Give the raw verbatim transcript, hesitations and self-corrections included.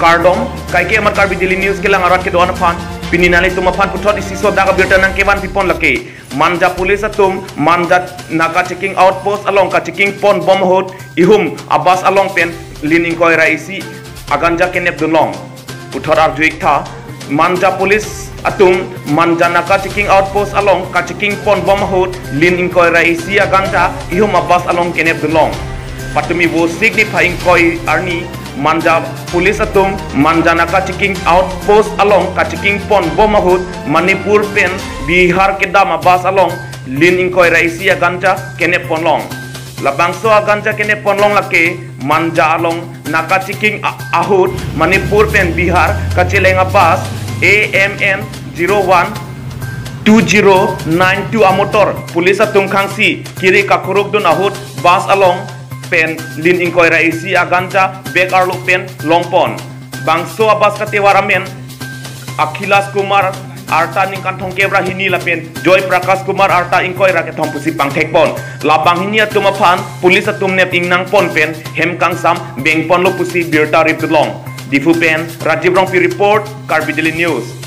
Kardom, kaike amat Karbi Daily News kelang arat kedo-an aphan, pini nanglitum aphan puthot isi sodak abirta nangkevan pipon lake. Manja police atum Manja Naka checking outpost along kachecking ponbom ahut ihum abus along pen lin ingkoi ra isi aganja kenep dunlong. Puthot arju-ik tha, Manja police atum Manja Naka checking outpost along kachecking ponbom ahut lin ingkoi ra isi aganja ihum abus along kenep dunlong. Patumi vo sik niphai ingkoi arni Manja police atum Manja Naka checking outpost along kachecking ponbom ahut Manipur pen Bihar kedam abus along lin ingkoi ra isi aganja kenep ponlong. Labangso aganja kenep ponlong lake Manja along Naka checking a- ahut Manipur pen Bihar kacheleng abus A M N zero one two zero nine two amotor police atum khangsi kiri kakuruk dun ahut bus along pen lin ingkoi ra isi aganja bag arlo pen longpon. Bangso abus katevar amen Akhilash Kumar arta ningkan thomkep ra hini lapen Joy Prakash Kumar arta ingkoi ra kethom pusi pangthekpon. Labang hini atum aphan police atum nep ingnang pon pen hem kangsam bengponlo pusi birta rip dunlong. Diphu pen Rajiv Rongpi report, Karbi Daily News.